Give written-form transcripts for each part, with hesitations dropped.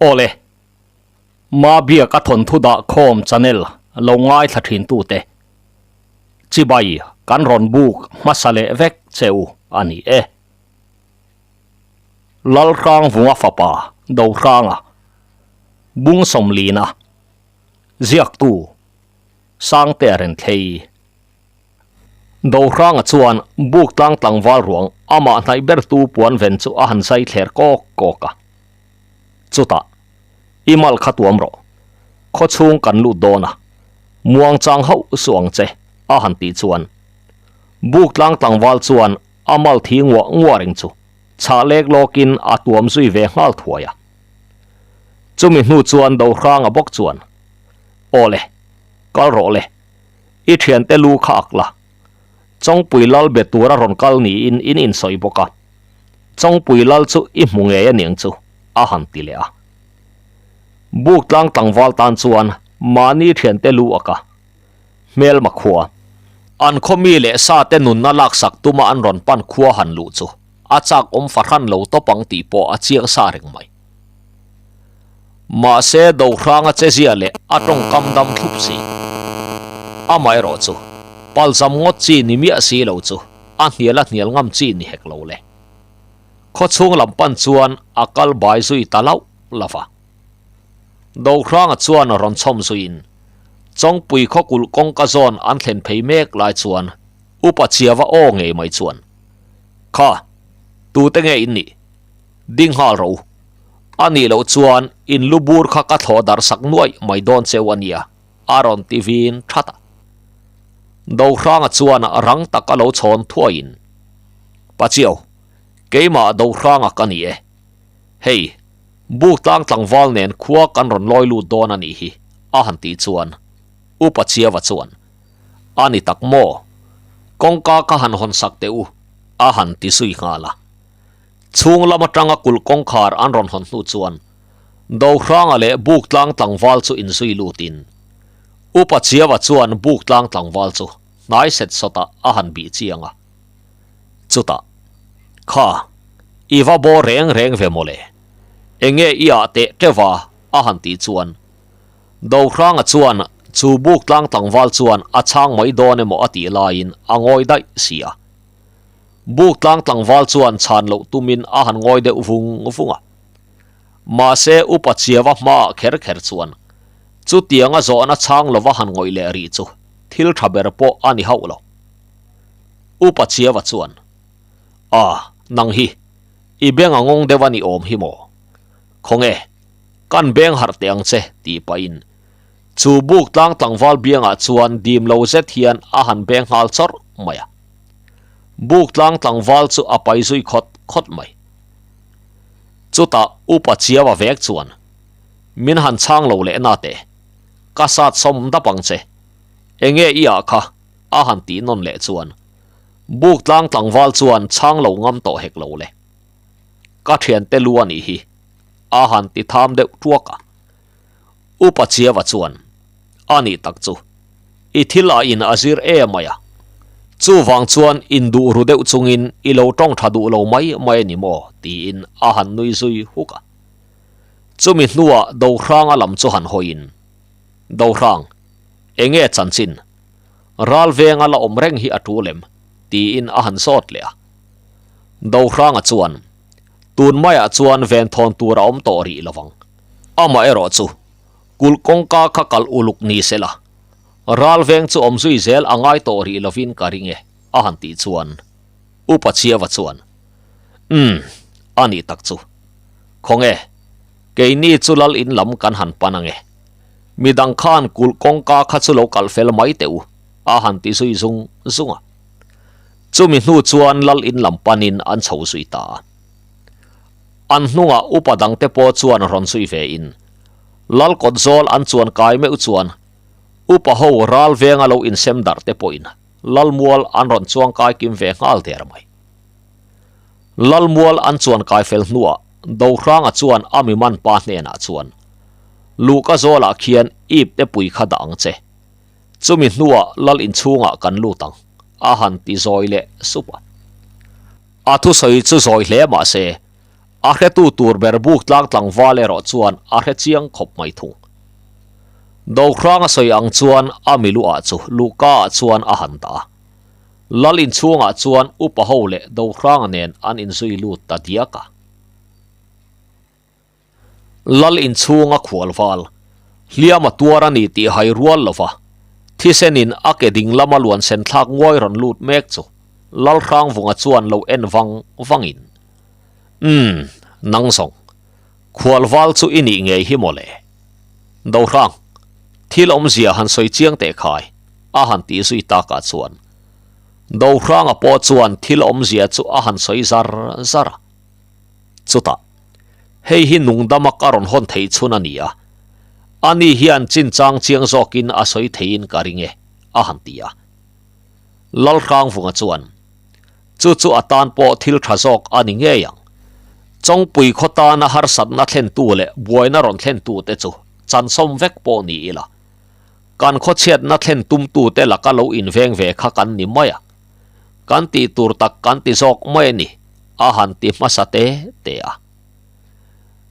Awle, Mabiaka thawnthu dah khawm channel lo ngaithla thin tute chibai kan rawn buk hmasa leh vek che u a ni e. Lalhrangvunga fapa Dohranga Bung Sawmlina Ziaktu Sangtea Renthlei Dohranga chuan buk tlang tlangval ruang amah hnaih bertu puan ven chu a han zai thler kawk kawk a. Chutah, I mal kha tuam rawh. Khaw chhung kan lut dawn a, muang chang hauh suh ang che, a han tih chuan buk tlang tlangval chuan a mal thi nguah nguah reng chu chhah lek lawkin a tuam zui ve nghal thuai a. Chumi hnu chuan Dohranga bawk chuan, Aw le, kal rawh le. I thiante lu kha ak la. Chawngpui lal be tura rawn kal niin in insawi bawk a. Chawngpui lal chu i hmu ngei a niang chu, a han ti leh a. Buk tlang tlangval tan chuan mahni thiante lu ak a. Hmelma khua. An khaw mi leh sa te nunna laksak tuma an rawn pan khua han luh chu a chak awm fahran lo tawp ang tih pawh a chiang sa reng mai. Mahse Dohranga chezia leh a tawngkam dam thlup si. Amaherawh chu, palzam ngawt chi ni miah si lo chu a hnial a hnial ngam chi ni hek lo le. Khawchhung lam pan chuan a kal bai zui ta lauh lauh a. Dohranga chuan rawn chhawm zuiin Chawngpui khaw kulh kawngka zawn an thlen phei mek lai chuan Upa Chiava aw ngei mai chuan, Kha, tute nge in nih? Ding nghal rawh u. A nih loh chuan in lu bur kha ka thlawh darh sak nuaih mai dawn cheu a nia, a rawn ti vin that a. Dohranga chuan rang tak a lo chhawn thuaiin, Pachiau, keimah Dohranga ka ni e. Hei, buk tlang tlangval nen khua kan rawn lawi lut dawn a nih hi, a han tih chuan Upa Chiava chuan, A ni tak maw? Kawngka ka han hawn sak teh u, a han ti zui nghal a. Chhung lam atanga kulh kawngkhar an rawn hawn hnu chuan Dohranga leh Buktlang tlangval chu inzui lutin Upa Chiava chuan Buktlang tlangval chu hnai set sawtah a han bih chiang a. Chutah, Kha, i va baw reng reng ve mawle. Enge i ah teh teuh a? a han tih chuan Dohranga chuan chu Buktlang tlangval chuan a chhang mai dawn emaw a tih laiin a ngawi daih si a. Buk tlang tlangval chuan chhan loh tumin a han ngawi deuh vung vung a. Mahse upa Chiava hmaah kher kher chuan chutianga zawhna chhang lova han ngawih leh rih chu thil tha ber pawh a ni hauh lo. Upa Chiava chuan, A, nang hi, i beng a ngawng deuh a ni awm hi maw? Khawnge, kan beng harh teh ang che, tih pahin chu buk tlang tlangval biangah chuan dim lo zet hian a han beng nghal chawrh mai a. Buk tlang tlangval chu a pai zui khawt khawt mai. Chutah upa Chiaua vek chuan, Min han chhang lo leh na teh, ka sat sawm dap ang che. Enge i ah kha? a han tih nawn leh chuan buk tlang tlangval chuan chhang lo ngam tawh hek lo le. Ka thiante lu a nih hi, a han ti tham deuh tuak a. Upa Chiaua chuan, A nih tak chu, i thil ah in a zir em mai a. Chuvang chuan in duh ru deuh chungin i lo tawng tha duh lo mai mai a ni maw? tiin a han nui zui huk a. Chumi hnuah Dohranga lam chu han hawiin, Dohrang, enge chanchin? Ral venga la awm reng hi a tul em? tiin a han zawt leh a. Dohranga chuan, Tun maiah chuan venthawn tur a awm tawh rih lovang. Amaherawh chu, kulh kawngka kha kal uluk ni se la, ral veng chu awm zui zel a ngai tawh rih lovin ka ring e, a han tih chuan Upa Chiava chuan, Umm, a nih tak chu. Khawnge, keini chu lal in lam kan han pan ange. Midang khan kulh kawngka kha chu lo kalh fel mai teh u, a han ti zui zung zung a. Chumi hnu chuan lal in lam panin an chho zui ta a. An hnungah upa dangte pawh chuan rawn zui ve in, Lal kawt zawl an chuan kai meuh chuan upa ho ral venga lo insem darh te pawhin Lalmual an rawn chuang kai kim ve nghal der mai. Lalmual an chuan kai fel hnuah Dohranga chuan a mi man pa hnenah chuan, Luhka zawlah khian ip te pui kha dah ang che. Chumi hnuah Lal inchhungah kan lut ang, a han ti zawi leh sup a. A thusawi chu zawi hle mah se. A hretu tur ber buk tlang tlangval erawh chuan a hre chiang khawp mai thung. Dohranga sawi ang chuan a miluah chu luhka ah chuan a han dah a. Lal inchhungah chuan upa ho leh Dohranga nen an inzui lut ta diak a. Lal inchhunga khualval, hliam a tuar a ni tih hai rual lova, thisenin a ke ding lama luan sen thlak nguai rawn lut mek chu Lalhrangvunga chuan lo en vang vangin, Umm, nang zawng, khualval chu i nih ngei hi mawle. Dohrang, thil awmzia han sawi chiang teh khai, a han tih zui takah chuan Dohranga pawh chuan thil awmzia chu a han sawi zar zar a. Chutah, hei hi nungdama ka rawn hawn theih chhun a ni a, ani hian chinchang chiang zawkin a sawi theiin ka ring e, a han ti a. Lalhrangvunga chuan, Chu chu a tan pawh thil tha zawk a ni ngei ang. Chawngpui khaw tana harsatna thlentu leh buaina rawn thlentute chu chansawm vek pawh ni ila, kan khawchhiatna thlen tumtute laka lo inveng ve kha kan ni mai a. Kan tih tur tak kan ti zawk mai a ni, a han ti hmasa te te a.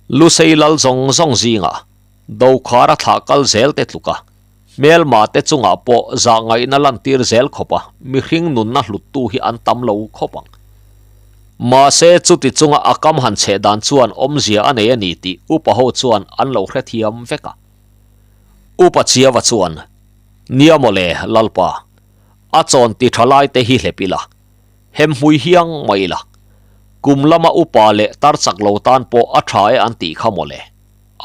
Lusei lal zawng zawng zingah Dokhara thlah kal zel te tluk a, hmelma te chungah pawh zah ngaihna lantir zel khawp a, mihring nunna hluttu hi an tam lo khawp ang. Mahse chuti chunga a kam han cheh dan chuan awmzia a nei a ni tih upa ho chuan an lo hrethiam vek a. Upa Chiava chuan, Nia mawle, Lalpa, A chawn ti tha lai te hi hlep ila, hem hmui hiang mai ila. Kum lama upa leh tar chak lo tan pawh a tha e an tih kha mawle,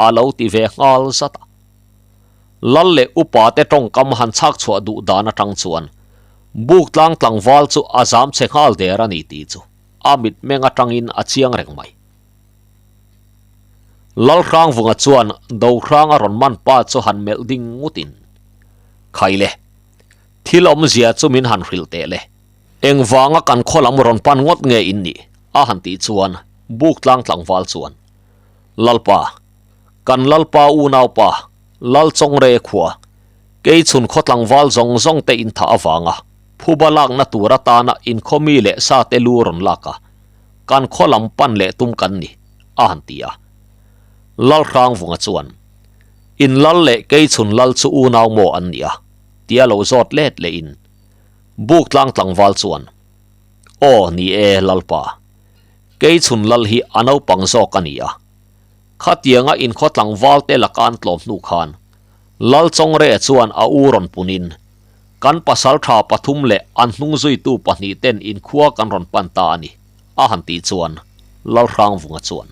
a lo ti ve nghal zat a. Lal leh upa te tawngkam han chhak chhuah duh dan atang chuan buk tlang tlangval chu a zam chhe nghal der a ni tih chu a mitmeng atangin a chiang reng mai. Lalhrangvunga chuan Dohranga rawn man pa chu han melh ding ngutin, Khaile, Thil awmzia chu min han hrilh teh le. Engvanga kan khaw lam rawn pan ngawt nge in nih? a han tih chuan buk tlang tlangval chuan, Lalpa, kan Lalpa unaupa, Lalchawngre khua, kei chhun khaw tlangval zawng zawng te in thah avanga phuba lakna tur atana inkhaw mi leh sa te lu rawn lak a, kan khaw lam pan leh tum kan ni, a han ti a. Lalhrangvunga chuan, In lal leh kei chhun lal chu unau maw an nih a? Tia lo zawt let lehin buk tlang tlangval chuan, Aw ni e Lalpa, kei chhun lal hi a naupang zawk a ni a, khatianga inkhaw tlangval te laka an tlawm hnu khan Lal Chawngre chuan a u rawn punin kan pasaltha pathum leh an hnung zuitu pahnih ten inkhua kan rawn pan ta a ni, a han tih chuan Lalhrangvunga chuan,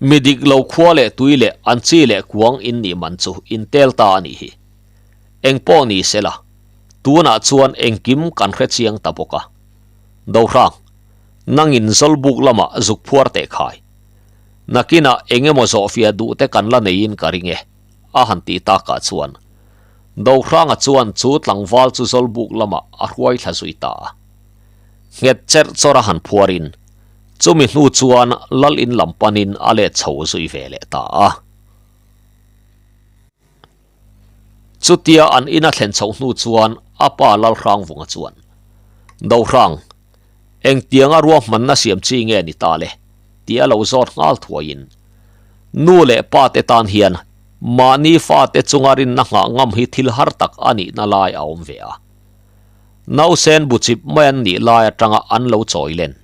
Mi dik lo khua leh tui leh an chi leh kuang in nih man chu in tel ta a nih hi. Eng pawh ni se la, tunah chuan engkim kan hre chiang ta bawk a. Dohrang, nangin Zawlbuk lamah zuk phuar teh khai. Nakinah eng emaw zawhfiah duh te kan la neiin ka ring e, a han tih takah chuan Dohranga chuan chu tlangval chu Zawlbuk lamah a hruai thla zui ta a. Nghet cherh chawrh a han phuarin, chumi hnu chuan Lal in lam panin a let chho zui ve leh ta a. Chutia an ina thlen chhoh hnu chuan a pa Lalhrangvunga chuan, Dohrang, engtianga ruahmanna siam chi nge ni ta le? tih a lo zawt nghal thuaiin, Nu leh pa te tan hian mahni fate chunga rinna nghah ngam hi thil har tak a nihna lai a awm ve a. Nausen bu chip mai an nih lai atanga an lo chawi len.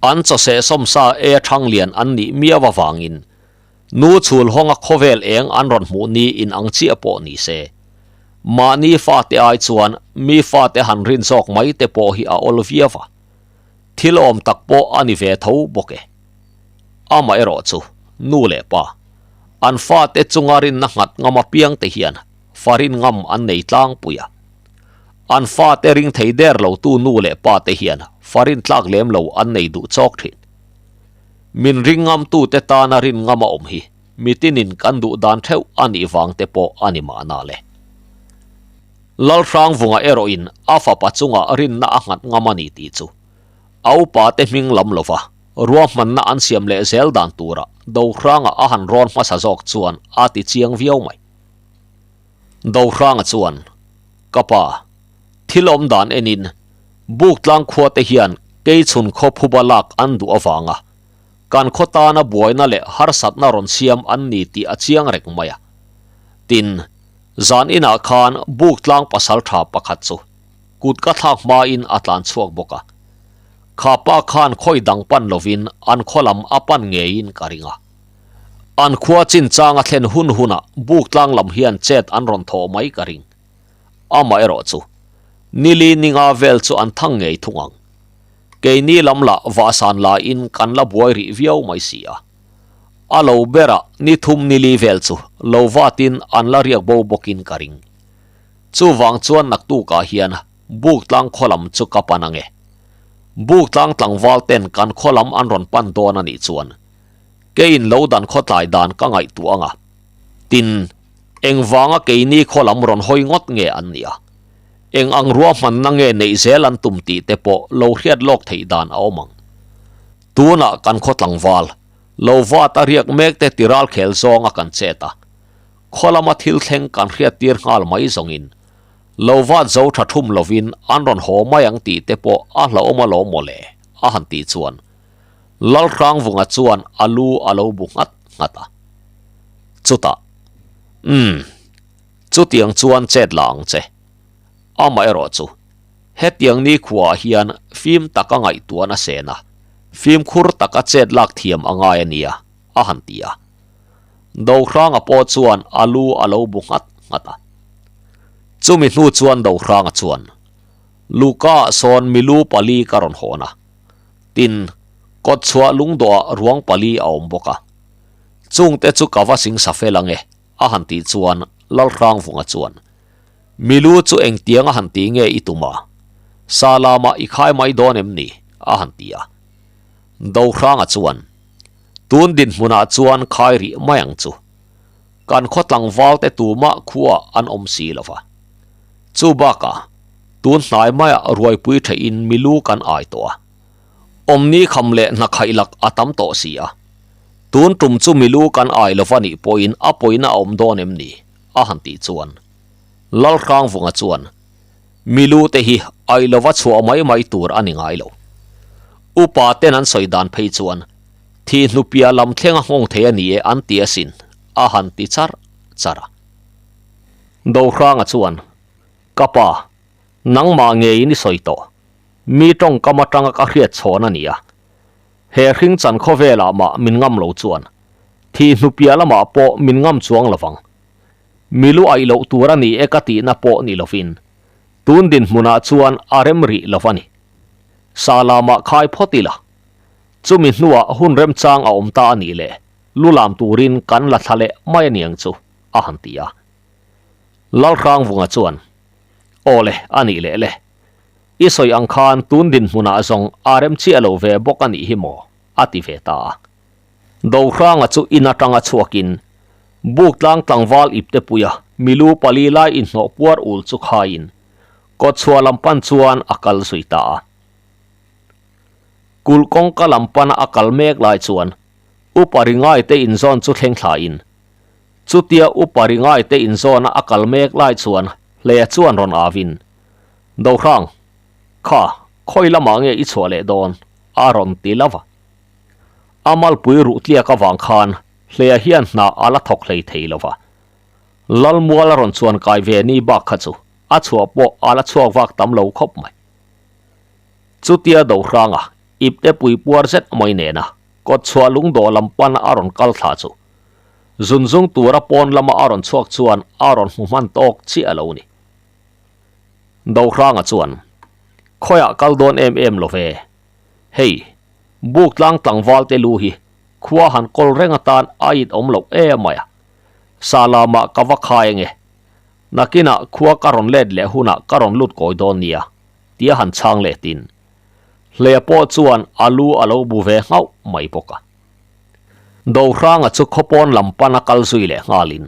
An chawseh sawmsa e a thanglian an nih miau avangin Nu chhul hawnga khawvel eng an rawn hmuh ni in ang chiah pawh ni se. Mahni fate ai chuan mi fate han rin zawk mai te pawh hi a awl viau a. Thil awm tak pawh a ni ve tho bawk e. Amaherawh chu, nu leh pa, an fate chunga rinna nghat ngam apiang te hian fa rin ngam an nei tlangpui a. An fate ring thei der lotu nu leh pa te hian fa rin tlak lem lo an nei duh chawk thin. Min ring ngamtute tana rin ngam a awm hi mitinin kan duh dan theuh a nih vang te pawh a ni mahna le. Lalhrangvunga erawhin a fapa chunga rinna a nghat ngam a ni tih chu a upa te hming lam lova ruahmanna an siam leh zel dan tura Dohranga a han rawn hmasa zawk chuan a ti chiang viau mai. Dohranga chuan, Ka pa, thil awm dan enin Buktlang khua te hian kei chhun khaw phuba lak an duh avanga. Kan khaw tana buaina leh harsatna rawn siam an ni tih a chiang reng mai a. Tin, zan inah khan buk tlang pasal tha pakhat chu kut ka thlak hmain a tlan chhuak bawk a. Kha pa khan khawi dang pan lovin an khaw lam a pan ngeiin ka ring a. An khua chinchang a thlen hun hunah buk tlang lam hian chet an rawn thawh mai ka ring. Amaherawhchu, nili ninga vel chu an thang ngei thung ang. Keini lam lah vahsan laiin kan la buai rih viau mai si a. A lo berah ni thum ni li vel chu lo vatin an la riak bo bawkin ka ring. Chuvang chuan naktukah hian buk tlang khaw lam chu ka pan ange. Buk tlang tlangval ten kan khaw lam an rawn pan dawn a nih chuan keiin lo dan khaw tlai dan ka ngaihtuah anga. Tin, engvanga keini khaw lam rawn hawi ngawt nge an nih a? Eng ang ruahmanna nge neih zel an tum tih te pawh lo hriat lawk theih dan a awm ang. Tunah kan khaw tlangval, lo vat a riak mek te tiral khel zawng a kan chet a. Khaw lama thil thleng kan hriat tir nghal mai zawngin lo vat zo tha thum lovin an rawn haw mai ang tih te pawh a hlauhawm alawm mawle, a han tih chuan Lalhrangvunga chuan a lu a lo bu nghat nghat a. Chutah, Umm. Chutiang chuan chet la ang che. Amaherawhchu, hetiang nikhuaah hian fim taka ngaihtuahna sen a, fimkhur taka chet lak thiam a ngai a nia, a han ti a. Dohranga pawh chuan a lu a lo bu nghat nghat a. Chumi hnu chuan Dohranga chuan, Luka-ah sawn milu pali ka rawn hawn a. Tin, kawtchhuah lungdawhah ruang pali a awm bawk a. Chungte chu ka va singsa fel ang e. A han tih chuan Lalhrangvunga chuan, Milu chu engtiang a han ti nge i tum a? Sa lamah i khai mai dawn em ni? a han ti a. Dohranga chuan, Tun dinhmunah chuan khai rih mai ang chu. Kan khaw tlangvalte tumah khuaah an awm si lo va. Chu bakah, tun hnai maiah ruaipui theihin milu kan ai tawh a. Awmni kham leh hnakhaih lak a tam tawh si a. Tun tum chu milu kan ai lova nih pawhin a pawina a awm dawn em ni? a han tih chuan Lalhrangvunga chuan Milu te hi ai lova chhuah mai mai tur a ni ngai lo. Upa ten an sawi dan phei chuan thi hnupia lam thleng a nghawng thei a ni e an ti asin a han ti char char a. Dohranga chuan Ka pa, nangmah ngeiin i sawi tawh. Mi tawngkam atanga ka hriat chhawn a ni a. He hring chan khawvelah mah min ngam lo chuan thih hnupiah lamah pawh min ngam chuang lovang. Mi lu aih loh tur a ni e ka tihna pawh ni lovin tun dinhmunah chuan a rem rih lo a ni. Sa lamah khai phawt ila. Chumi hnuah hun remchang a awm ta a nih leh lu lam turin kan la thla leh mai a niang chu a han ti a. Lalhrangvunga chuan, Aw le, a nih leh le. I sawi ang khan tun dinhmunah zawng a rem chiah lo ve bawk a nih hi maw? a ti ve ta a. Dohranga chu in atanga chhuakin Buktlang tlangval iptepuia milu pali lai inhnawh puar ul chu khaiin kawtchhuah lam pan chuan a kal zui ta a. Kulh kawngka lam pana a kal mek lai chuan Upa Ringaite inzawn chu thleng thlain chutia Upa Ringaite inzawna a kal mek lai chuan Hlea chuan rawn avin Dohrang, kha, khawi lamah nge i chhuah leh dawn? a rawn ti lo va. A malpui ruh tliak avang khan Hlea hian hna a la thawk hlei thei lo va. Lalmual a rawn chuan kai ve ni bak kha chu a chhuah pawh a la chhuak vak tam lo khawp mai. Chutia Dohranga ipte pui puar zet mai nena kawtchhuah lungdawh lam pan a rawn kal thla chu zunzung tura pawn lama a rawn chhuak chuan a rawn hmu hman tawk chiah a lo ni. Dohranga chuan, Khawiah kal dawn em em lo ve. Hei, buk tlang tlangval te lu hi khua han kawl reng atan a it awm loh em mai a. Sa lamah ka va khai ange. Nakinah khua ka rawn let leh hunah ka rawn lut kawi dawn nia, tia han chhang letin. Hlea pawh chuan a lu a lo bu ve nghauh mai bawk a. Dohranga chu khawpawn lam pana kal zui leh nghalin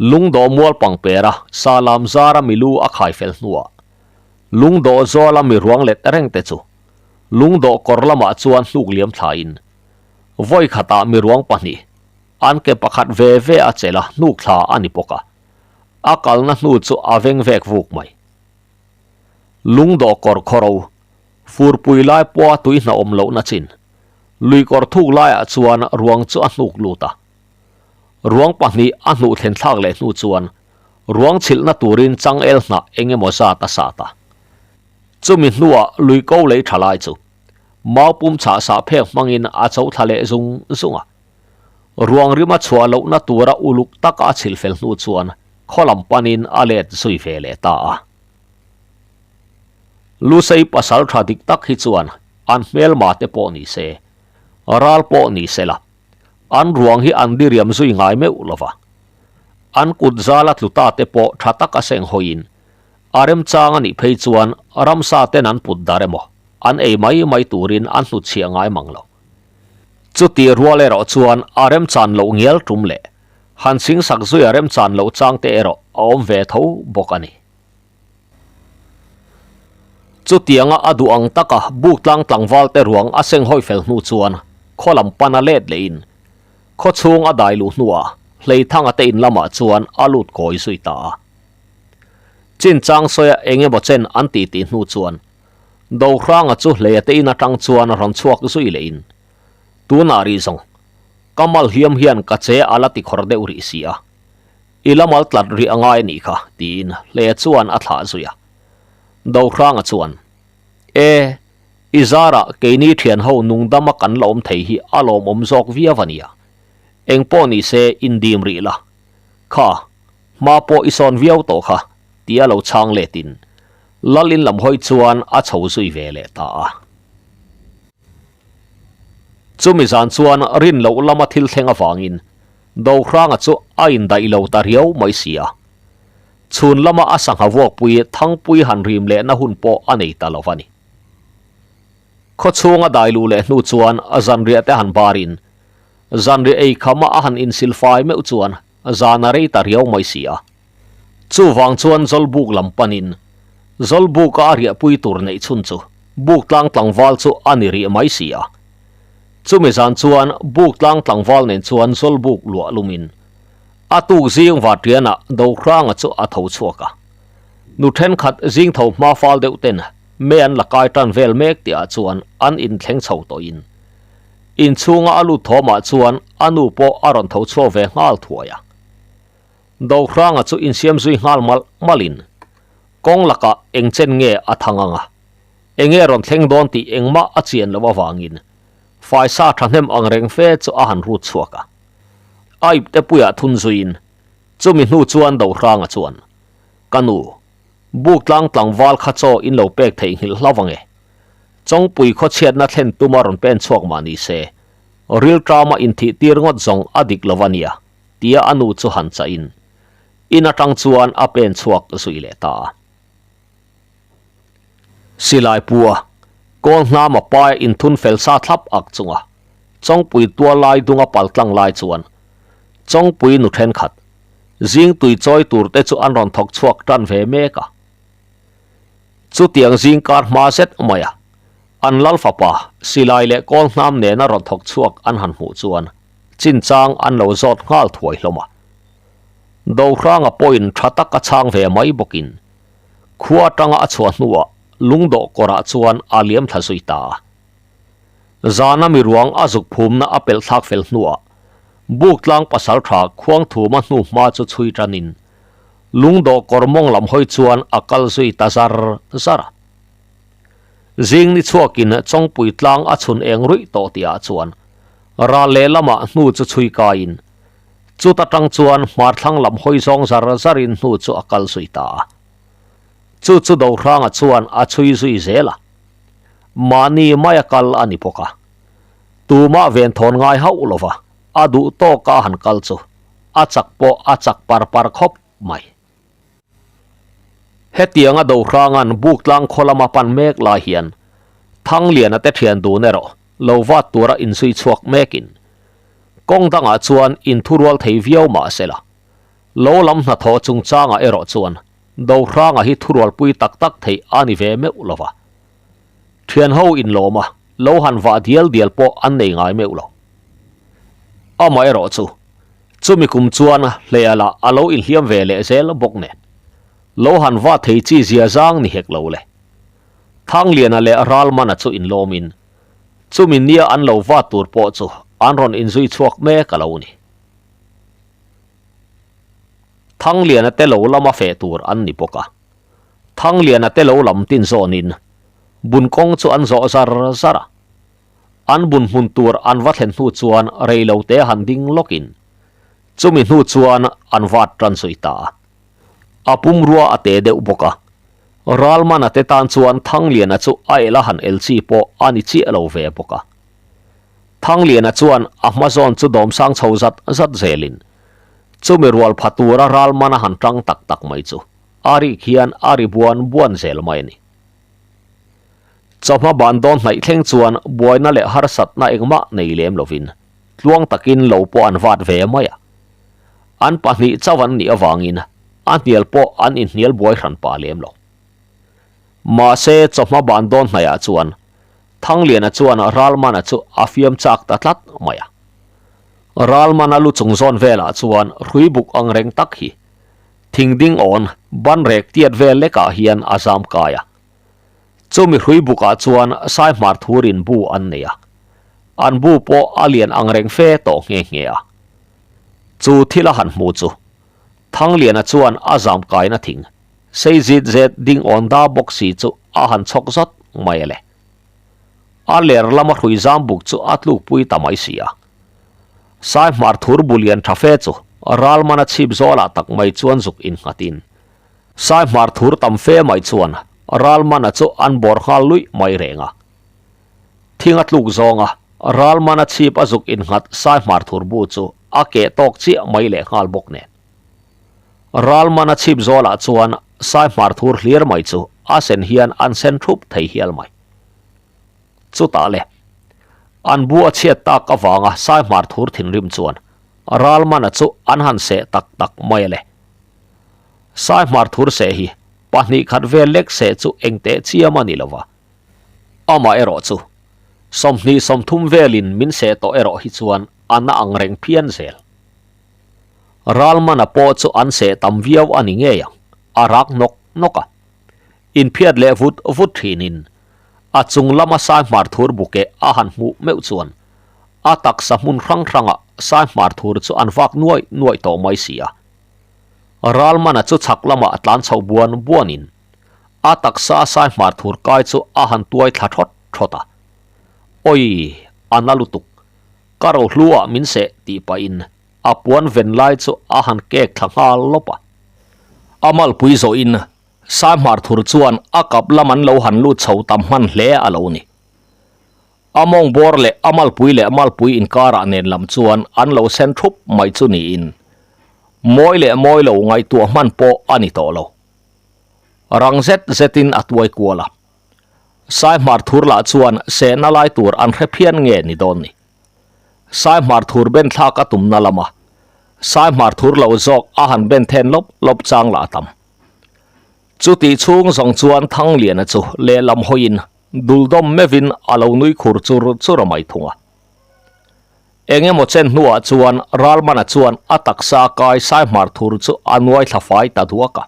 Lungdawh mual pangpera sa lam zara milu a khai fel hnuah lungdawh zawla mi ruang let reng te chu lungdawh kawr lamah chuan hnuk liam thlain vawi khatah mi ruang pahnih an ke pakhat ve ve a chelh a hnuk thla a ni bawk a, a kalna hnu chu a veng vek vuk mai. Lungdawh kawr khawro furpui lai pawha tui hna awm lohna chin. Luikawr thuk laiah chuan ruang chu a hnuk lut a. Ruang pahnih a hnuh thlen thlak leh hnu chuan ruang chhilhna turin changel hnah eng emaw zat a sat a. Chumi hnuah lui ko lei tha lai chu mau pum chhah sah phek hmangin a cho thla leh zung zung a. Ruang rima chhuah lohna tura uluk taka a chhilh fel hnu chuan khaw lam panin a let zui ve leh ta a. Lusei pasal tha dik tak hi chuan an hmelma te pawh ni se, ral pawh ni se la, an ruang hi an diriam zui ngai meuh lo va. An kut zala tlu ta te pawh tha taka seng hawiin a remchang a nih phei chuan ramsa ten an put dar emaw an ei mai mai turin an hnutchhiah ngai mang lo. Chuti rual erawh chuan a remchan loh ngial tum leh han chingsak zui a remchan loh chang te erawh a awm ve tho bawk a ni. Chutianga a duh ang taka buk tlang tlangval te ruang a seng hawi fel hnu chuan khaw lam pan a let lehin khaw chhung a dai luh hnuah Hleithanga te in lamah chuan a lut kawi zui ta a. Chinchang sawia eng emaw chen an ti tih hnu chuan Dohranga chu Hleia te in atang chuan rawn chhuak zui lehin tunah rih zawng ka mal hliam hian ka che a la ti khawr deuh rih si a. I la mal tlat rih a ngai a nih kha, tiin Hle chuan a thlah zui a. Dohranga chuan, E, i zarah keini thianho nungdama kan la awm thei hi a lawmawm zawk viau a nia. Eng pawh ni se indim rih la. Kha, hma pawh i sawn viau tawh kha, tia lo chhang letin Lal in lam hawi chuan a chho zui ve leh ta a. Chumi zan chuan rin loh lama thil thleng avangin Dohranga chu a indaih lo ta riau mai si a. Chhun lama a sangha vuakpui Thangpui han rim lehna hun pawh a nei ta lo va ni. Khaw chhunga dai luh leh hnu chuan zanriah te han barin zanriah ei khama a han insilfai meuh chuan zan a rei ta riau mai si a. Chuvang chuan Zawlbuk lam panin Zawlbuka a riahpui tur neih chhun chu Buktlang tlangval chu a ni rih mai si a. Chumi zan chuan Buktlang tlangval nen chuan Zawlbuk luah lumin a tuk zing Vatrianah Dohranga chu a tho chhuak a. Nu thenkhat zing tho hma fal deuh ten me an la kai tan vel mek tihah chuan an inthleng chho tawhin inchhunga a lut thawmah chuan a nu pawh a rawn tho chhuak ve nghal thuai a. Dohranga chu insiam zui nghal malh malhin kawng lakah eng chen nge a thang ang a, eng nge rawn thleng dawn tih engmah a chian loh avangin faisa thahnem ang reng fe chu a han rut chhuak a. A ipte puiah thun zuiin chumi hnu chuan Dohranga chuan, Ka nu, Buktlang tlangval kha chaw in lo pek theihnghilh hlau ang e. Chawngpui khawchhiatna thlen tuma rawn pen chhuak mah ni se, rilṭama inthih tir ngawt zawng a dik lo a nia. Tia a nu chu han chah in, in atang chuan a pen chhuak zui leh ta a. Silai pua, kawl hnam a paia inthun fel sa thlap ak chunga Chawngpui tual lai dunga pal tlang lai chuan Chawngpui nu thenkhat, zing tui chawi tur te chu an rawn thawk chhuak tan ve mek a. Chutiang zing kar hma zet mai a, an lal fapa silai leh kawl hnam nena rawn thawk chhuak an han hmuh chuan Chinchang an lo zawt nghal thuai hlawm a. Dohranga pawhin tha tak a chhang ve mai bawkin khua atanga a chhuah hnuah lungdawh kawrah chuan a liam thla zui ta a. Zana mi ruang a zuk phumna a pelh thlak fel hnuah Buktlang pasaltha Khuangthuma hnu hma chu chhui tanin lungdawh kawr mawng lam hawi chuan a kal zui ta zar zar a. Zing ni chhuakin Chawngpui tlang a chhun eng ruih tawh tihah chuan ral lehlamah hnu chu chhui kaiin chuta tang chuan hmarthlang lam hawi zawng zar zarin hnu chu a kal zui ta a. Chu chu Dohranga chuan a chhui zui zel a. Mahni maia kal a ni bawk a. Tumah venthawn ngai hauh lova a duh tawka a han kal chu a chak pawh a chak par par khawp mai. Hetianga Dohranga'n Buktlang khaw lama pan mek lai hian Thangliana te thian dun erawh lo vat tura inzui chhuak mekin kawng dangah chuan inthurual thei viau mah se la, lo lam hnathawh chungchangah erawh chuan Dohranga hi thurualpui tak tak theih a ni ve meuh lo va. Thianho inlawm a, lo han vah dial dial pawh an nei ngai meuh lo. Amaherawhchu, Chumi kum chuan Hleia lah a lo inhliam ve leh zel bawk nen. Lo han va thei chi zia zang ni hek lo le. Thangliana leh Ralmana chu inlawmin. Chumi nia an lo vat tur pawh chu an rawn inzui chhuak mek a lo ni. Thangliana te lo lama feh tur an ni bawk a. Thangliana te lo lam tin zawnin bun kawng chu an zawh zar zar a. An bun hmun tur an va thlen hnu chuan rei lo te han ding lawkin chumi hnu chuan an vat tan zui ta a. A pumrua a te deuh bawk a. Ralmana te tan chuan Thangliana chu a el a han el chi pawh a ni chiah lo ve bawk a. Thangliana chuan a hma zawn chu dawmsang chho zat zat zelin chumi rual pha tura Ralmana han tang tak tak mai chu a rik hian a ri buan buan zel mai a ni. Chawhma ban dawn hnaih thleng chuan buaina leh harsatna engmah nei lem lovin tluang takin lo pawh an vat ve mai a. An pahnih chauh an nih avangin a hnial pawh an inhnial buai hran pah lem lo. Mahse chawhma ban dawn hnaihah chuan Thangliana chuan Ralmana chu a fiam chak ta tlat mai a. Ralmana lu chung zawn velah chuan hrui buk ang reng tak hi thing ding awn ban rek tiat vel lekah hian a zam kai a. Chumi hrui bukah chuan Saihmar thurin bu an nei a, an bu pawh a lian ang reng fe tawh nghe nghe a. Chu thil a han hmu chu Thangliana chuan a zam kaina thing sei zit zet ding awn da bawk si chu a han chhawk zawt mai a le. A ler lama hrui zam buk chu a tlukpui ta mai si a. Saihmar thur bu lian tha fe chu Ralmana chhip zawlah tak mai chuan zuk innghatin Saihmar thur tam fe mai chuan Ralmana chu an bawr nghal luih mai reng a. Thing a tluk zawnga Ralmana chhip a zuk innghat Saihmar thur bu chu a keh tawk chiah mai leh nghal bawk nen. Ralmana chhip zawlah chuan Saihmar thur hlir mai chu a sen hian an sen thup thei hial mai. Chutah le, an bu a chhiat tak avanga Saihmar thur thinrim chuan Ralmana chu an han seh tak tak mai a le. Saihmar thur seh hi pahnih khat vel lek seh chu eng teh chiam a ni lo va. Amah erawh chu 20 30 velin min seh tawh erawh hi chuan a na ang reng phian zel. Ralmana pawh chu an seh tam viau a ni ngei ang, a rak nawk nawk a. Inphiat leh vut vut thinin a chung lama Saihmar thur bukeh a han hmuh meuh chuan a taksa hmun hrang hrangah Saihmar thur chu an vak nuai nuai tawh mai si a. Ralmana chu chhak lamah a tlan chho buan buanin a taksa a Saihmar thur kai chu a han tuai thla thawt thawt a. Awi! A na lutuk. Ka rohlu ah min seh tih pahin a puan ven lai chu a han kek thla nghal lawp a. A malpui zawhin Saihmar thur chuan a kap lam an lo han lut chho tam hman hle a lo ni. A mawng bawr leh a malpui leh malpui inkarah nen lam chuan an lo sen thup mai chu niin mawi leh mawi lo ngaihtuah hman pawh a ni tawh lo. Rang zet zetin a tuai kual a. Saihmar thur lah chuan sehna lai tur an hre phian nge ni dawn ni. Saihmar thur ben thlak a tumna lama Saihmar thur lo zawk a han ben then lawp lawp chang lah a tam. Chutih chhung zawng chuan Thangliana chu lehlam hawiin Duldawm meuhin a lo nui khur chur chur a mai thung a. Eng emaw chen hnuah chuan Ralmana chuan a taksa kai Saihmar thur chu a nuai thla fai ta duak a.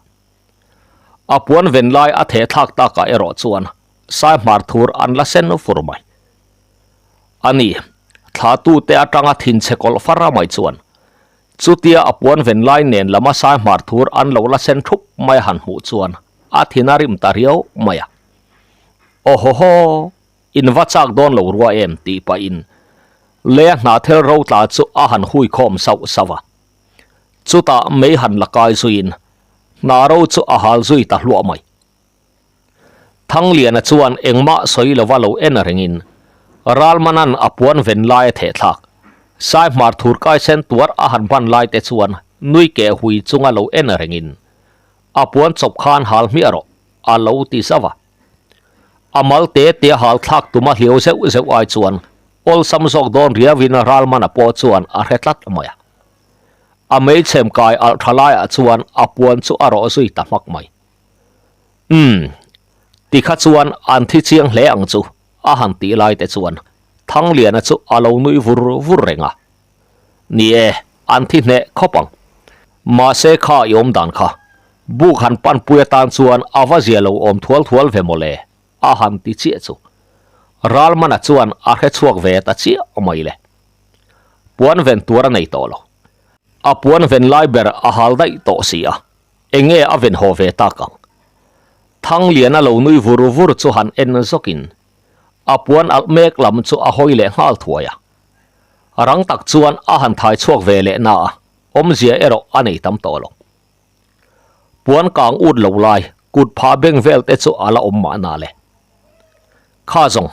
A puan ven lai a theh thlak takah erawh chuan Saihmar thur an la sen fur mai. A ni, thlatute atanga thinchhe kawlh far a mai chuan Chutia a puan ven lai nen lama Saihmar thur an lo la sen thup mai a han hmuh chuan a thin a rim ta riau mai a. Aw haw haw, in va chak dawn lo rua em tih pahin lei a hnahthel ro tla chu a han hui khawm sauh sauh a. Chutah mei han la kai zuiin hna ro chu a hal zui ta hluah mai. Thangliana chuan engmah sawi lova lo en rengin Ralmanan a puan ven lai a theh thlak. Saihmar thur kaisen tuar a han ban lai te chuan nui keh hui chunga lo en rengin A puan chawp khan hal hmiah rawh, a lo ti zauh a. A mal te te hal thlak tuma hliau zeuh zeuh ai chuan awlsam zawk dawn riauin Ralmana pawh chuan a hre tlat mai a. A meichhem kai alh tha laiah chuan a puan chu a rawh zui ta hmak mai. Umm, tikha chuan an thi chiang hle ang chu, a han tih lai te chuan Thangliana chu a lo nui vur vur reng a. Ni e, an thi hneh khawp ang. Mahse kha i awm dan kha, buk han panpui atan chuan a va zia lo awm thual thual ve mawle, a han ti chiah chu. Ralmana chuan a hre chhuak ve ta chiah mai le. Puan ven tur a nei tawh lo. A puan ven lai ber a hal daih tawh si a, eng nge a ven haw ve tak ang? Thangliana lo nui vur vur chu han en zawkin a puan alh mek lam chu a hawi leh nghal thuai a. Rang tak chuan a han thai chhuak ve leh na a, awmzia erawh a nei tam tawh lo. Puan kang ut lo lai, kut phah beng vel te chu a la awm mahna le. Kha zawng,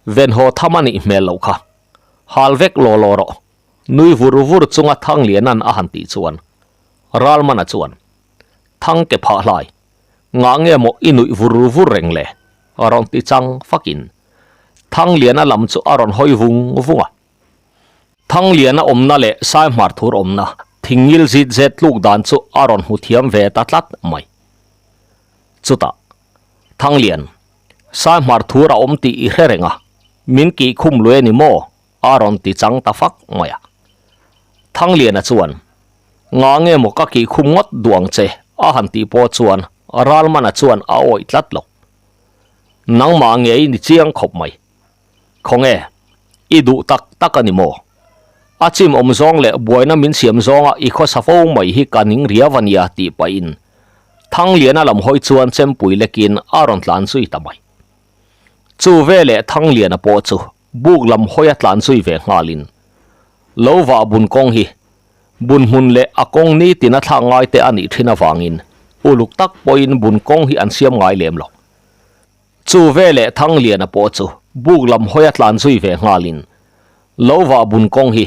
venhaw tham a nih hmel loh kha. Hal vek law law rawh, nui vur vur chunga Thangliana'n a han tih chuan Ralmana chuan, Thang ke phah hlai, ngah nge maw i nuih vur vur reng le? a rawn ti chang fakin Thangliana lam chu a rawn hawi vung vung a. Thangliana awmna leh Saihmar thur awmna thingngil zit zet tluk dan chu a rawn hmu thiam ve ta tlat mai. Chutah, Thanglian, Saihmar thur a awm tih i hre reng a, min kih khum lui a ni maw? a rawn ti chang ta fak mai a. Thangliana chuan, Ngah nge maw ka kih khum ngawt duh ang che? a han tih pawh chuan Ralmana chuan a awih tlat lo. Nangmah nge i ni chiang khawp mai. Khawnge, i duh tak tak a ni maw? A chim awm zawng leh buaina min siam zawnga i khawsa fo mai hi ka ning riau a nia tih pahin Thangliana lam hawi chuan chempui lekin a rawn tlan zui ta mai. Chu veleh Thangliana pawh chu buk lam hawi a tlan zui ve nghalin lo vah bun kawng hi bun hmun leh a kawng nitin a thlak ngai te a nih thin avangin uluk tak pawhin bun kawng hi an siam ngai lem lo. Chu veleh Thangliana pawh chu buk lam hawi a tlan zui ve nghalin lo vah bun kawng hi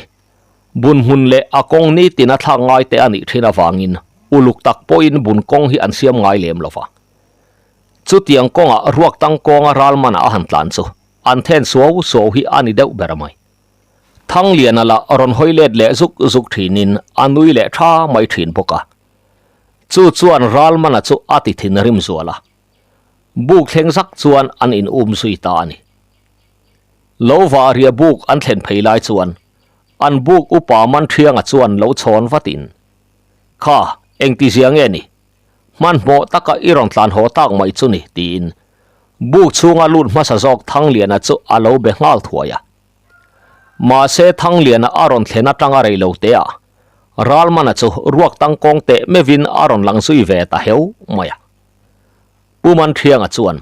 bun hmun leh a kawng nitin a thlak ngai te a nih thin avangin uluk tak pawhin bun kawng hi an siam ngai lem lo va. Chutiang kawngah ruak tang kawnga ral manah a han tlan chu an then suau suau hi a ni deuh ber mai. Thangliana lah rawn hawi let leh zuk zuk thinin a nui leh tha mai thin bawk a. Chu chuan ral mana chu a ti thin rim zual a. Buk thleng zak chuan an in um zui ta a ni. Lo vah ria buk an thlen phei lai chuan an buk upa Manthianga chuan lo chhawn vatin, Kha, engtizia nge ni? Hmanhmawh taka i rawn tlan haw tak mai chu ni, tiin buk chhunga lut hmasa zawk Thangliana chu a lo be nghal thuai a. Mahse Thangliana a rawn thlen atanga rei lo te ah Ralmana chu ruak tangkawng teh meuhin a rawn lang zui ve ta heu mai a. Pu Manthianga chuan,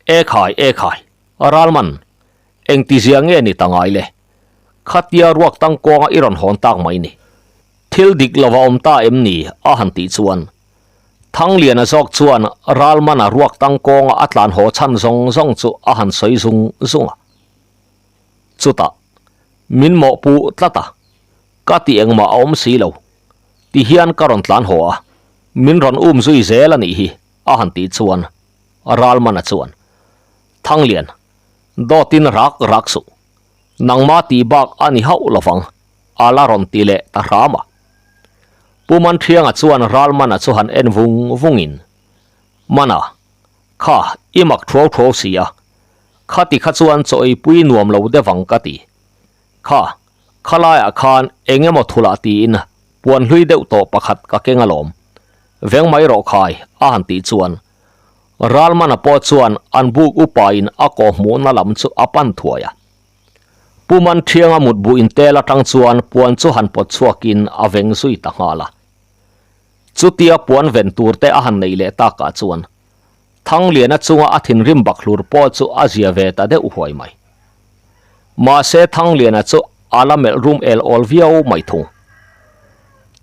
E khai, e khai, Ralman, engtizia nge ni ta ngai le? Khatia ruak tangkawnga i rawn hawn tak mai ni. Thil dik lo a awm ta em ni? a han tih chuan Thangliana zawk chuan Ralmana ruak tangkawnga a tlan haw chhan zawng zawng chu a han sawi zung zung a. Chutah, Min mawhpuh tlat a, ka ti engmah a awm si lo. Ti hian ka rawn tlan haw a, min rawn um zui zel a nih hi, a han tih chuan Ralmana chuan, Thanglian, dawtin rak rak suh. Nangma tih bak a ni hauh lovang, a la rawn ti leh ta hram a. Pu Manthianga chuan Ralmana chu han en vung vungin, Mana, kha i mak thuau thuau si a, khati kha chuan chaw eipui nuam lo deuh ang ka ti. Kha, khalaiah khan eng emaw thulah tiin puan hlui deuh tawh pakhat ka keng alawm. Veng mai rawh khai, a han tih chuan Ralmana pawh chuan an buk upain a kaw hmuhna lam chu a pan thuai a. Pu Manthianga mutbu intel atang chuan puan chu han pawt chhuakin a veng zui ta nghal a. Chutia puan ven tur te a han neih leh takah chuan Thangliana chunga a thinrim bak hlur pawh chu a zia ve ta deuh huai mai. Mahse Thangliana chu a la melh rum el awl viau mai thung.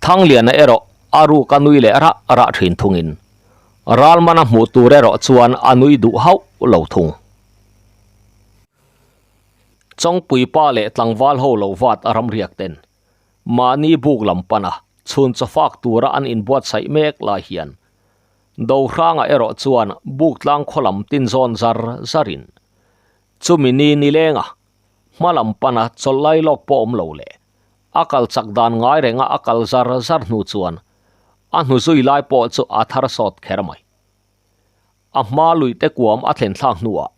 Thangliana erawh a ruk a nui leh rah rah thin thungin Ralmana hmuh tur erawh chuan a nui duh hauh lo thung. Chawngpui pa leh tlangval ho lo vat a ramriak ten mahni buk lam pana chhun chawfak tura an inbuatsaih mek lai hian Dohranga erawh chuan buk tlang khaw lam tin zawn zar zarin chumi ni nilenga hma lam pana chawlh lai lawk pawh awm lo leh a kal chak dan ngai renga a kal zar zar hnu chuan a hnu zui lai pawh chu a thar sawt kher mai. A hma lui te kuam a thlen thlak hnuah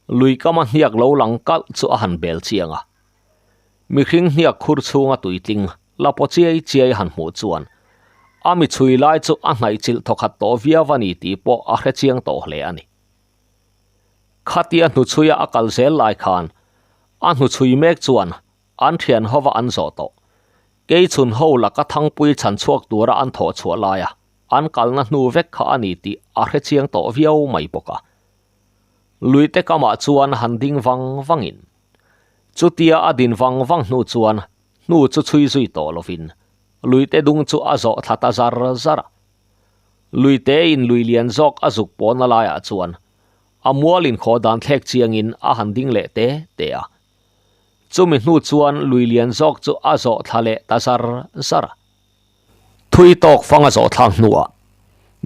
lui kama hniak lo lang kalh chu a han bel chiang a. Mihring hniak khur chhunga tuitling la paw chiai chiai han hmuh chuan a mi chhui lai chu a hnaih chilh thawkhat tawh viau a ni tih pawh a hre chiang tawh hle a ni. Khatia hnuchhuia a kal zel lai khan a hnuchhui mek chuan an thian hova an zawh tawh. Keichhun ho laka thangpui chhan chhuak tura an thawh chhuah laia an kalna hnu vek kha a ni tih a hrechiang tawh viau mai bawk a. Luite kamah chuan han ding vang vangin chutia a din vang vang hnu chuan hnu chu chhui zui tawh lovin luite dung chu a zawh thla ta zar zar a. Luite in lui lian zawk a zuk pawhna laiah chuan a mual inkhawh dan thlek chiangin a han ding leh te te a. Chumi hnu chuan lui lian zawk chu a zawh thla leh ta zar zar a. Thui tawk fang a zawh thlak hnuah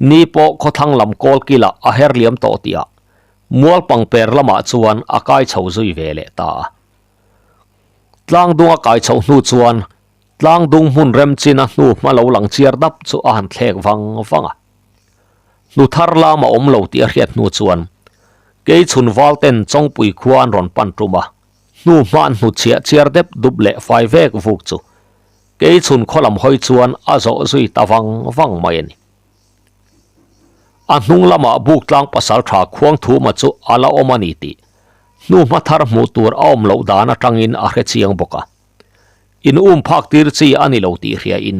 ni pawh khawthlang lam kawl kilah a her liam tawh tihah mual pangper lamah chuan a kai chho zui ve leh ta a. Tlang dung a kai chhoh hnu chuan tlang dung hmun rem chin a hnu hma lo lang chiar dap chu a han thlek vang vang a. Hnu thar lam a awm lo tih a hriat hnu chuan Keichhun val ten Chawngpui khua an rawn pan tum a, hnu hma an hnutchhiah chiar dep dup leh fai vek vuk chu Keichhun khaw lam hawi chuan a zawh zui ta vang vang mai a ni. A hnung lamah buk tlang pasal tha Khuangthuma chu a la awm a ni tih hnu hma thar hmuh tur a awm loh dan atangin a hre chiang bawk a. In um phak tir chi a ni lo tih hriain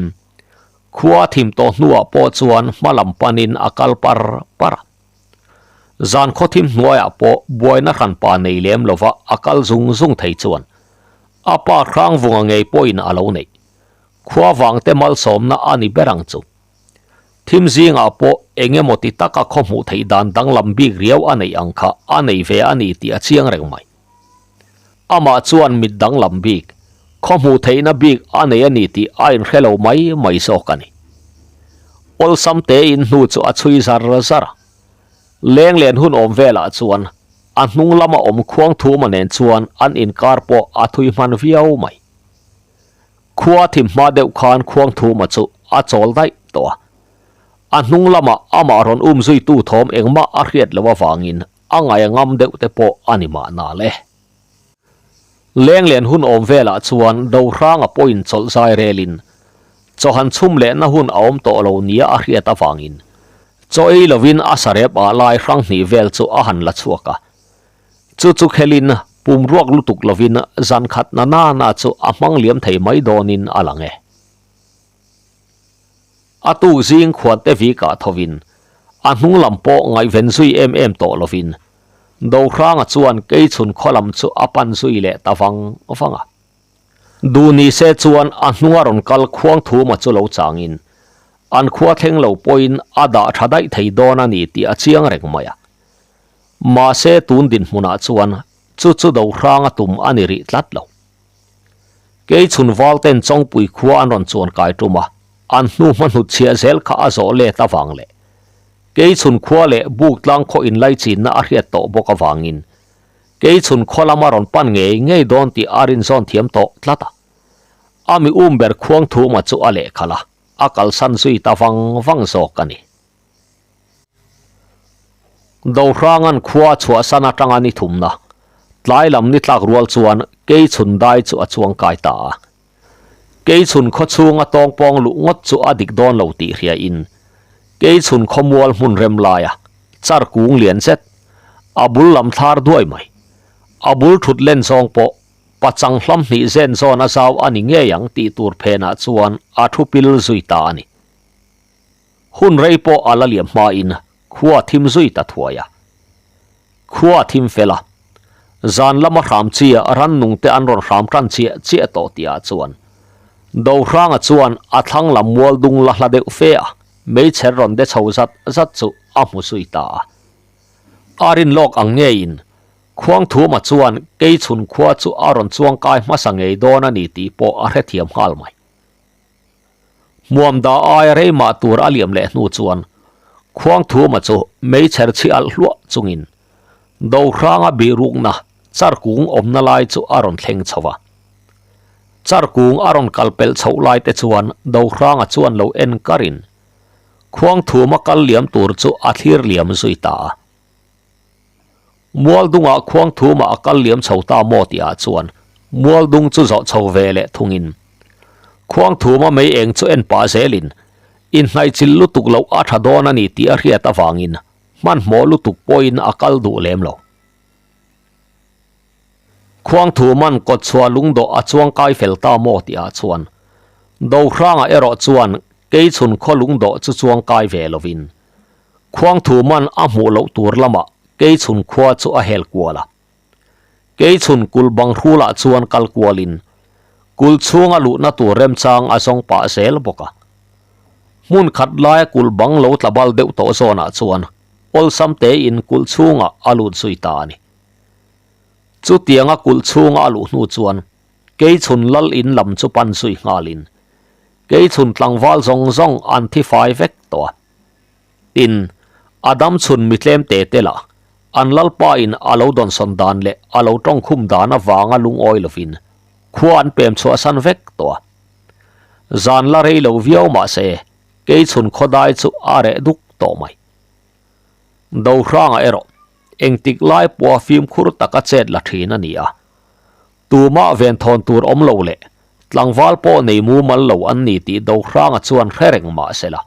khua thim tawh hnuah pawh chuan hma lam panin a kal par par a. Zan khaw thim hnuaiah pawh buaina hranpa nei lem lova a kal zung zung thei chuan a pa Hrangvunga ngei pawhin a lo neih. Khua vangte malsawmna a ni ber ang chu. Thim zingah pawh eng emaw ti taka khaw hmuh theih dan danglam bik riau a neih ang kha a nei ve a ni tih a chiang reng mai. Amah chuan mit danglam bik, khaw hmuh theihna bik a nei a ni tih a inhre lo mai mai zawk a ni. Awlsam tein hnu chu a chhui zar zar a. Leng len hun awm velah chuan a hnung lama awm khuang thuma nen chuan an inkar pawh a thui hman viau mai. Khua thim hma deuh khan khuang thuma chu a chawl daih tawh a. A hnung lamah amah rawn um zuitu thawm engmah a hriat loh avangin a ngaih a ngam deuh te pawh a ni mahna le. Leng len hun awm velah chuan Dohranga pawhin chawlh zai relin chaw han chhum lehna hun a awm tawh lo nia a hriat avangin chaw ei lovin a sarep ah lai hrang hnih vel chu a han la chhuak a. Chu chu khelin pum ruak lutuk lovin zan khat na nana chu a hmang liam thei mai dawnin a lang e. A tuk zing khuante vikah thovin a hnung lam pawh ngaihven zui em em tawh lovin Dohranga chuan Keichhun khaw lam chu a pan zui leh ta vang vang a. Duh ni se chuan a hnunga rawn kal Khuangthuma chu lo changin an khua thleng lo pawhin a dah tha daih thei dawn a ni tih a chiang reng mai a. Mahse tun dinhmunah chuan chu chu Dohranga tum a ni rih tlat lo. Keichhun Valten Chawngpui khua an rawn chuan kai tum a, an hnu hma hnut chhiah zel kha a zawh let avang leh Keichhun khua leh buk tlang khaw inlaichinna a hriat tawh bawk avangin Keichhun khaw lama rawn pan ngei ngei dawn tih a rinzawn thiam tawh tlat a. A mi um ber Khuangthuma chu a lehkhalh a, a kalsan zui ta vang vang zawk a ni. Dohrangan khua chhuahsan atanga ni thumna, tlai lam ni tlak rual chuan Keichhun dai chu a chuang kai ta a. Keichhun khaw chhunga tawngpawng luh ngawt chu a dik dawn lo tih hriain Keichhun khawmual hmun rem laia char kung lian zet, a bul lam thlar duai mai, a bul thut len zawng pawh pachang hlam hnih zen zawn a zau a ni ngei ang tih tur phenah chuan a thu pil zui ta a ni. Hun rei pawh a la liam hmain khua thim zui ta thuai a. Khua thim fel a, zan lama hram chia rannung te an rawn hram tan chiah chiah tawh tihah chuan Dohranga chuan a thlang lam mual dung la hla deuh fe a, meichher rawn de chho zat zat chu a hmu zui ta a. A rin lawk ang ngeiin Khuangthuma chuan Keichhun khua chu a rawn chuang kai hmasa ngei dawn a ni tih pawh a hrethiam nghal mai. Hmuam dah aia rei mah tur a liam leh hnu chuan Khuangthuma chu meichher chhi alh hluah chungin Dohranga bihrukna char kung awmna lai chu a rawn thleng chho va. Char kung a rawn kal pelh chhoh lai te chuan Dohranga chuan lo en karin Khuangthuma kal liam tur chu a thlir liam zui ta a. Mualdungah Khuangthuma a kal liam chho ta maw tihah chuan Mualdung chu zawh chho ve leh thungin Khuangthuma mei eng chu en pah zelin inhnaihchilh lutuk loh a tha dawn a ni tih a hriat avangin hmanhmawh lutuk pawhin a kal duh lem lo. Khuangthuman kawtchhuah lungdawh a chuangkai fel ta maw tihah chuan Dohranga erawh chuan Keichhun khaw lungdawh chu chuangkai ve lovin Khuangthuman a hmuh loh tur lamah Keichhun khua chu a hel kual a. Keichhun kulh bang hrulah chuan kal kualin kulh chhunga luhna tur remchang a zawng pah zel bawk a. Hmun khat laia kulh bang lo tla bal deuh tawh zawnah chuan awlsam tein kulh chhungah a lut zui ta a ni. Chutianga kulh chhunga a luh hnu chuan Keichhun lal in lam chu pan zui nghalin Keichhun tlangval zawng zawng an thi fai vek tawh a. Tin, a dam chhun mi tlem te te lah an lalpa in a lo dawnsawn dan leh a lo tawngkhum dan avanga lungawi lovin khua an pem chhuahsan vek tawh a. Zan la rei lo viau mah se Keichhun khawdai chu a reh duk tawh mai. Dohranga erawh engtik lai pawha fimkhur taka chet la thin a ni a. Tumah venthawn tur awm lo leh tlangval pawh nei mumal lo an ni tih Dohranga chuan hre reng mah se la.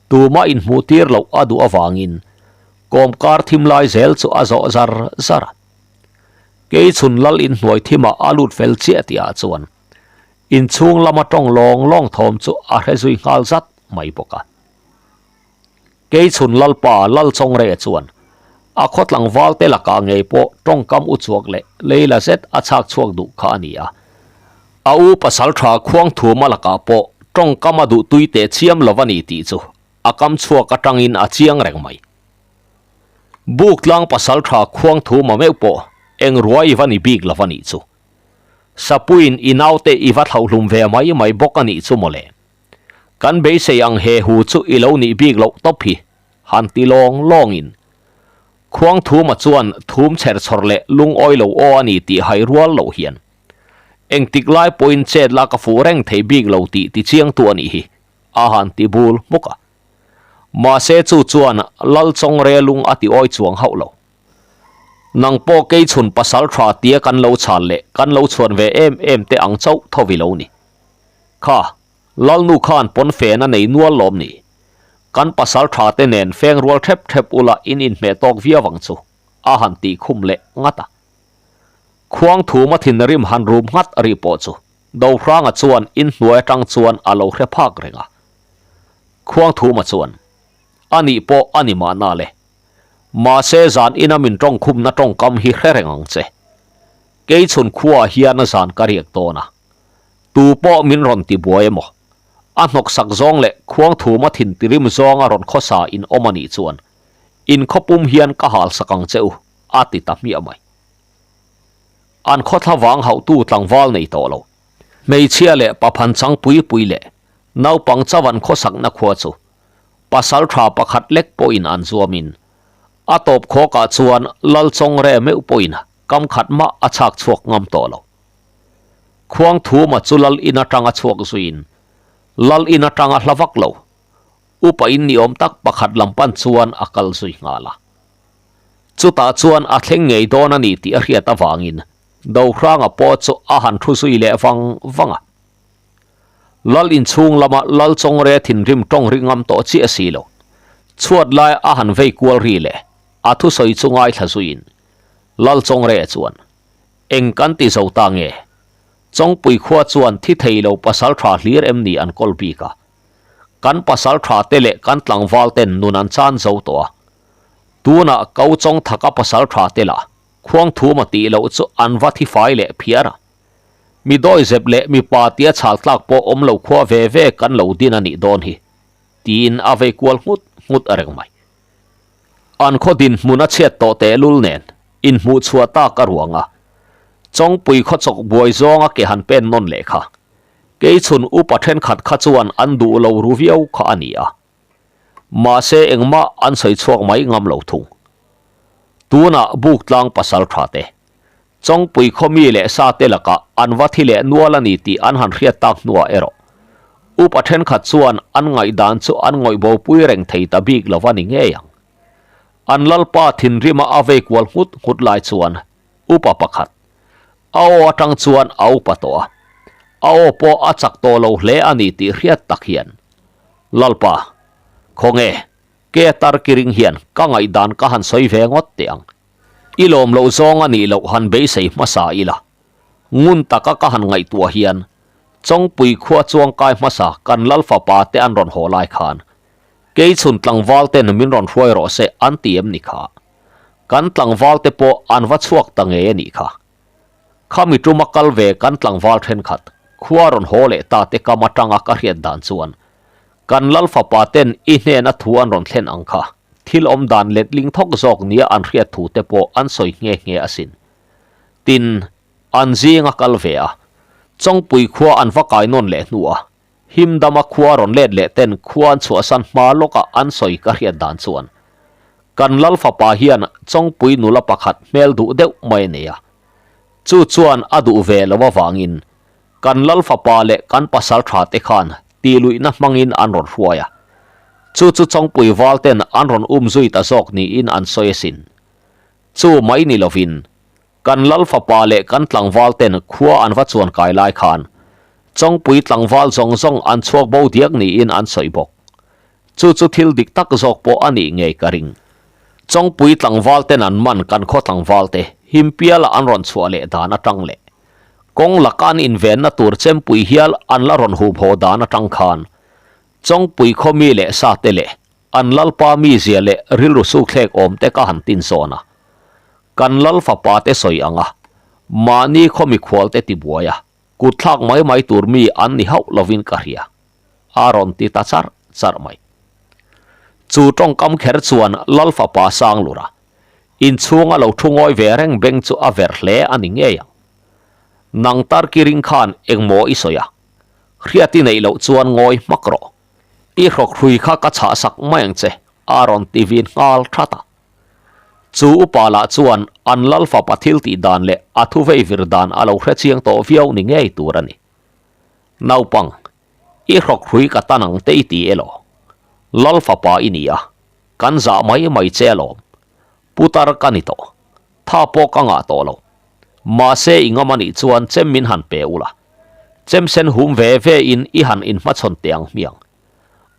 Tumah inhmuhtir loh a duh avangin kawmkar thim lai zel chu a zawh zar zar a. Keichhun lal inhnuai thimah a lut fel chiah tihah chuan inchhung lama tawng lawng lawng thawm chu a hre zui nghal zat mai bawk a. Keichhun Lalpa Lalchawngreia chuan a khaw tlangval te lakah ngei pawh tawngkam u chhuak leh leila zet a chhak chhuak duh kha a ni a. A u pasaltha Khuangthuma lakah pawh tawngkam a duh tui teh chiam lo a ni tih chu a kam chhuak atangin a chiang reng mai. Buktlang pasaltha Khuangthuma meuh pawh eng ruai i va ni bik lo a nih chu. Sapuiin i naute i va thlauhlum ve mai mai bawk a nih chu mawle. Kan beisei ang he hu chu i lo nih bik loh tawp hi, han ti lawng lawngin. Khuangthuma chuan thum chher chhawr leh lungawi lo aw a ni tih hai rual loh hian. Engtik lai pawhin chet la ka fuh reng thei bik lo tih ti chiangtu a nih hi, a han ti bul hmuk a. Mahse chu chuan Lal Chawngre lung a ti awi chuang hauh lo. Nang pawh keichhun pasal tha tia kan lo chhal leh kan lo chhuan ve em em te ang chauh tho i lo ni. Kha, Lalnu khan pawnfen a nei nual lawm ni? Kan pasal tha te nen feng rual thep thep ula in inhmeh tawk viau ang chu, a han tih khum leh ngat a. Khuang thuma thinrim han rum nghat ri pawh chu Dohranga chuan inhnuai atang chuan a lo hre phak reng a. Khuang thuma chuan, A nih pawh a ni mahna le. Mahse zan ina min tawngkhumna tawngkam hi hre reng ang che. Keichhun khuaah hian a zan ka riak dawn a. Tu pawh min rawn ti buai emaw? A hnawksak zawng leh khuang thuma thin tirim zawnga rawn khawsa in awm a nih chuan in khawpum hian ka halsak ang che u, a ti ta hmiah mai. An khawthla vang hauhtu tlangval nei tawh lo. Hmeichhia leh paphan chang pui pui leh naupang chauh an khawsakna khua chu pasal tha pakhat lek pawhin an zuamin a tawp khawkah chuan Lal Chawngre meuh pawhin kam khat mah a chhak chhuak ngam tawh lo. Khuangthuma chu Lal in atanga chhuak zuiin Lal in atanga hla vak lo, upa in ni awm tak pakhat lam pan chuan a kal zui nghal a. Chutah chuan a thleng ngei dawn a ni tih a hriat avangin Dohranga pawh chu a han thu zui leh vang vang a. Lal inchhung lama Lal Chawngre thinrim tawng ri ngam tawh chiah si lo. Chhuat lai a han vei kual ri leh a thusawi chu ngaithla zuiin Lal Chawngre chuan Eng kan ti zo ta nge? Chawngpui khua chuan thi thei lo pasal tha hlir em ni an kawl bik a. Kan pasal tha te leh kan tlangval ten nun an chan zo tawh a. Tunah ko chawng thaka pasal tha te lah khuang thuma tih loh chu an va thi fai leh phiar a. Mi dawizep leh mipa tia chhal tlak pawh awm lo khua ve ve kan lo din a nih dawn hi, tiin a vei kual nghut nghut a reng mai. An khaw dinhmun a chhiat tawh tehlul nen inhmuh chhuah tak a ruang a, Chawngpui khaw chawk buai zawnga ke han pen nawn leh kha Keichhun upa thenkhat kha chuan an duh lo ru viau kha a ni a, mahse engmah an sawi chhuak mai ngam lo thung. Tunah Buktlang pasal tha te, Chawngpui khaw mi leh sa te lakah an va thi leh nual a ni tih an han hriat tak hnuah erawh upa thenkhat chuan an ngaihdan chu an ngawih bopui reng thei ta bik lo a ni ngei ang. An lalpa thinrima a vei kual nghut nghut lai chuan upa pakhat a aw atang chuan a upa tawh a, a aw pawh a chak tawh lo hle a ni tih hriat tak hian Lalpa, khawnge, ke tar kiring hian ka ngaihdan ka han sawi ve ngawt teh ang. I lawm loh zawng a nih loh han beisei hmasa ila. Ngun taka ka han ngaihtuah hian Chawngpui khua chuangkai hmasa kan lal fapa te an rawn haw lai khan kei chhun tlangval ten min rawn hruai rawh se an ti em ni kha? Kan tlangval te pawh an va chhuak ta ngei a nih kha. Khami tuma kal ve kan tlangval thenkhat khua rawn haw leh ta te kam atanga ka hriat dan chuan kan lal fapa ten i hnena thu an rawn thlen ang kha thil awm dan letling thawk zawk nia an hriat thu te pawh an sawi nghe nghe asin. Tin, an zing a kal ve a, Chawngpui khua an va kai nawn leh hnu a, Himdama khua rawn let leh ten khua an chhuahsan hma lawkah an sawi ka hriat dan chuan kan lal fapa hian Chawngpui nula pakhat hmel duh deuh mai a nei a, chu chuan a duh ve lo avangin kan lal fapa leh kan pasal tha te khan tihluihna hmangin an rawn hruai a, chu chu Chawngpui val ten an rawn um zui ta zawk niin an sawi asin. Chu mai ni lovin, kan lal fapa leh kan tlangval ten khua an va chuan kai lai khan Chawngpui tlangval zawng zawng an chhuak bo diak niin an sawi bawk. Chu chu thil dik tak zawk pawh a nih ngei ka ring. Chawngpui tlangval ten an man kan khaw tlangval te himpiala an rawn chhuah leh dan atang leh kawng laka an invenna tur chempui hial an la rawn hup haw dan atang khan Chawngpui khaw mi leh sa te leh An lalpa mizia leh rilru sukthlek awm te ka han tin zawn a. Kan lal fapa te sawi ang a, mahni khaw mikhual te tibuai a, kutthlak mai mai tur mi an ni hauh lovin ka hria. A rawn ti ta charh charh mai. Chu tawngkam kher chuan lal fapa sang lur a, inchhunga lo thu ngawi ve reng beng chu a verh hle a ni ngei ang. Nang Tarkiring khan engmaw i sawi a, hriat i neih loh chuan ngawi hmak rawh. I hrawkhrui kha ka chhah sak mai ang che, a rawn ti vin nghal that a. Chu upa lah chuan an lal fapa thil tih dan leh a thu vei vir dan a lo hre chiang tawh viau ni ngei tur a ni. Naupang, i hrawkhrui ka tan ang te i ti elaw? Lal fapa i ni a, kan zah mai mai che alawm. Putar ka ni tawh. Tha pawh ka ngah tawh lo. Mahse i ngam a nih chuan chem min han pe ula. Chem sen hum ve ve in i han inhmachhawn teh ang hmiang.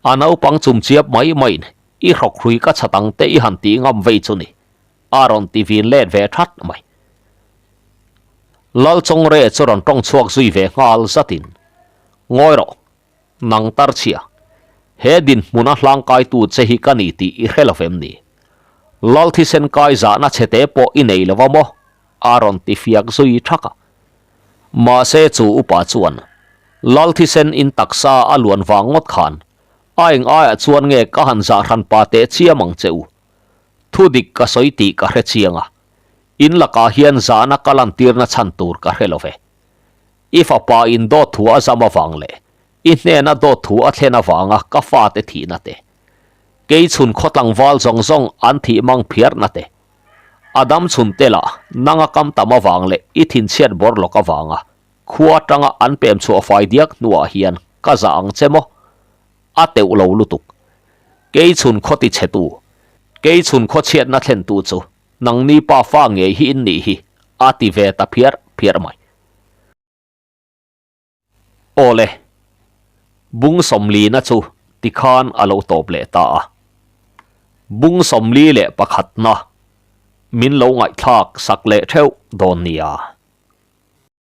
A naupang chum chiap mai maiin i hrawkhrui ka chhat ang te i han tih ngam vei chu ni. A rawn ti vin let ve that mai. Lalchawngre chu rawn tawng chhuak zui ve nghal zatin, Ngawi rawh, Nang tarchhia, he dinhmuna hlangkaitu che hi ka ni tih i hre lo vem ni? Lal thisen kai zahna chhete pawh i nei lo va maw? A rawn ti fiak zui thak a. Mahse chu upa chuan, Lal thisen in taksa a luan vang ngawt khan, a eng aiah chuan nge ka han zah hran pa teh chiam ang che u? Thu dik ka sawi tih ka hre chiang a, in lakah hian zahna ka lantirna chhan tur ka hre lo ve. I fapa in dawt thu a zam avang leh i hnena dawt thu a thlen avanga ka fate thihna te, kei chhun khaw tlangval zawng zawng an thih mang phiarna te, a dam chhun te lah nanga kam tam avang leh i thinchhiat bawr lawk avanga khua atanga an pem chhuah fai diak hnuah hian ka zah ang che maw? A teuh lo lutuk. Kei chhun khaw ti chhetu, kei chhun khaw chhiatna thlentu chu nangni pa fa ngei hi in nih hi, a ti ve ta phiar phiar mai. Awle, bung sawmlina chu tikhan a lo tawp leh ta a. Bung 41na min lo ngaihthlak sak leh theuh dawn nia.